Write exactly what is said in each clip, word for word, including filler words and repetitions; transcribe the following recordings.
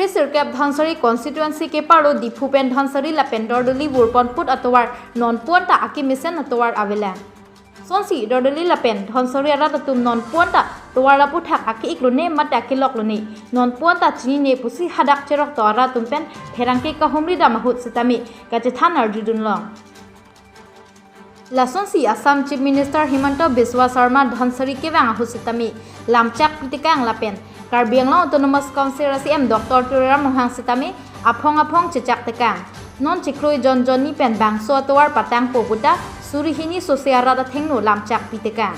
Sirkep Dhansiri constituency keparlo Diphu pen Dhansiri lapen Dordoli vurpon put atovar nonpu anta akemesen atovar avelang. Sonsi Dordoli lapen Dhansiri arat atum nonpu anta tovar aputhak ake-ik lone mate akelok lone, nonpu anta chinine pusi hadak cherokto arat atum pen pherangke kahumri dam ahut sitame kachethan arjudunlong. Lasonsi Assam Chief Minister Himanta Biswa Sarma Dhansiri kevang ahut sitame lamchak pitekang lapen Karbi Anglong Autonomous Council a C M Doctor Tuliram Ronghang sitame aphong aphong chechak tekang. Non chikroi jon jonni pen bangso atovar patangpo puta suri hini sose arat athengno lamchak pitekang.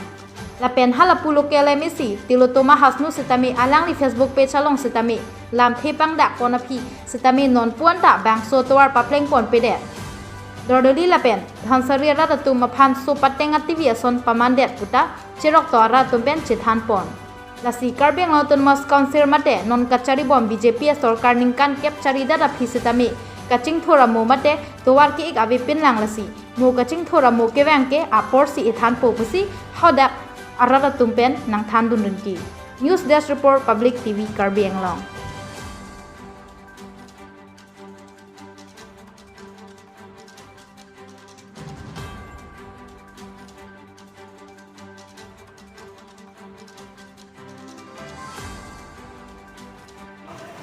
Lapen halapu local M A C Tilottama Hasnu sitame alangli Facebook page along sitame lamthe pangdak pon aphi sitame nonpu anta bangso atovar paplengponpedet. Dordoli lapen Dhansiri arat atum aphan so pateng a-T V ason pamandet puta cherokto arat atum pen chethanpon. Lasi Karbi Anglong Autonomous Council mate non kacharibom B J P asorkar ningkan kep charidet aphi sitame kachingthur amo mate tovar ke-ik avepinlang, lasi mo kachingthur amo kevang ke aporsi ethanpo pusi hadak arat atum pen nangthandun rinti. News Desk Report, Public T V Karbi Anglong.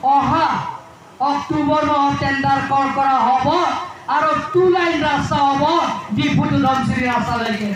অহা অক্টোবৰ মাহত tender call কৰা হ'ব আৰু two line ৰাস্তা হ'ব ডিফু টু ধনশিৰি ৰাস্তালৈকে।